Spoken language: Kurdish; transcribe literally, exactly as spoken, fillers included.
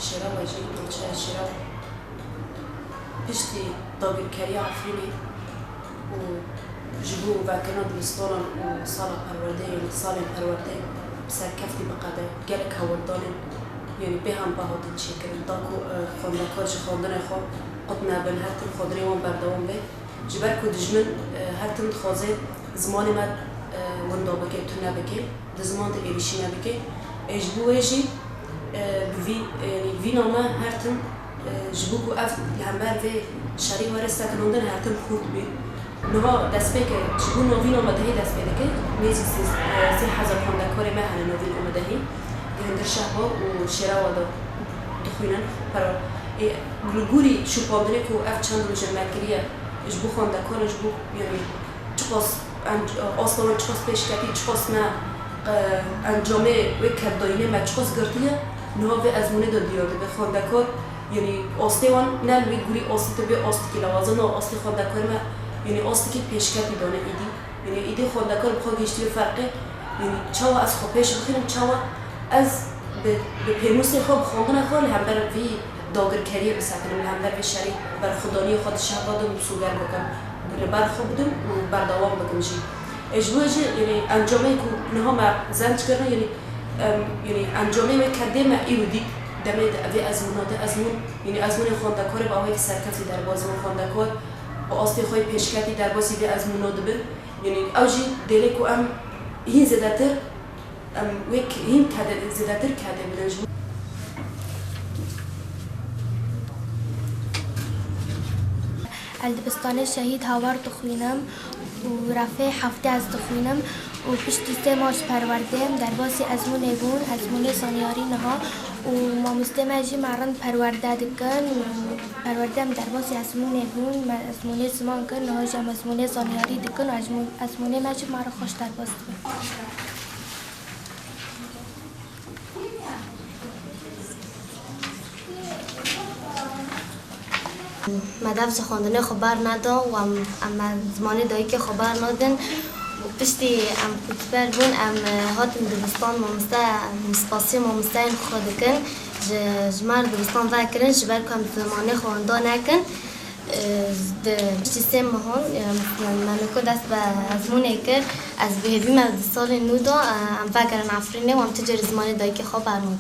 Şêra we jî navçeya Şêra piştî dagirkeriya Efrînê û ji bo vekirina dibistanan û sala perwerdeyê, yanî salên perwerdeyê bi serkeftî biqede gelek hewldanên, yanî bêhempa hatin çêkirin, da ku, e, xwendekar ji xwendinê xwe qut nebin, her tim xwendinê wan berdewam be. Ji ber ku dijmin, e, her tim dixwaze zimanê me, e, winda bike, tune bike, di ziman de êrîşî nebike. Ê ji bo wê jî, e, bi vî, e, vîna me her tim, e, ji bo ku ev li hember vê şerî were sekinandin her tim xurt bî. Niha destpêke ji bo navîna me dehê dest pê dike, nêzî sê, e, sê hezar xwendekarê me hene navîna me dehê. Di hundir Şehba û Şêrawa de dixwînin. Pera, ê, li gorî şopandinê ku ev çend roj e me kiriye, ji bo xwendekaran, ji bo, yanî, çiqas enc-, asta wan çiqas pêş ketî, çiqas me, e, encamê wê kevdayînê me çiqas girtiye, niha vê ezmûnê de diyar dibe. Xwendekar, yanî, astê wan ne li wê gorî astê te bê astekî lawaz e, na astê xwendekarê me, yanî, astekî pêşketî dane êdî. Yanî, êdî xwendekar bi xwe gihîştiye ferqê, yanî, çawa ez xwe pêş bixînim, çawa ez bi, bi pênûsê xwe, bi xwendina xwe li hember vî dagirkeriyê bisekinim, li hember vê şerî berxwedaniyê xwe di şehra de min soger bikim, li ber xwe bidim û berdewam bikim jî. Ê ji bo jî, yanî encamê ku niha me zenc kirine, yanî, em, yanî encamê wê kedê me îro dît, demê de vê ezmûna de, ezmûn, yanî ezmûnê xwendekarê bi awayekî serkeftî derbas dibin, xwendekar bi astê xwe yê pêşketî derbasî vê ezmûna dibin. Yanî ew jî dêlê ku em hîn zêdetir, em wê k-, hîn kede-, zêdetir kedê bidin ji bo. Ez dibistanê Şehîd Hawar dixwînim û refê heftê ez dixwînim û piştî sê mah ji perwerdeyê em derbasî ezmûnê bûn, ezmûnê zanyarî niha û mamostê me jî me rind perwerde dikin û perwerde em derbasî ezmûnê bûn, me ezmûnê ziman kir, niha jî em ezmûnê zanyarî dikin û ezmûn-, ezmûnê me jî me re xweş derbas dibe. Me dev ji xwendinê xwe ber neda û em, em me zimanê dayikê xwe ber nadin. Û piştî em qûtber bûn, em, e, hatin dibistan, mamoste, em spasiyê mamosteyên xwe dikin. Ji, ji me re dibistan vekirin, ji ber ku em zimanê xwe winda nekin. E, di piştî sê mehan, e, me, me niko dest bi ezmûnê kir. Ez bi hêvî me di salên nû de, e, em vegerin Efrînê û em tu carî zimanê dayikê xwe bernadin.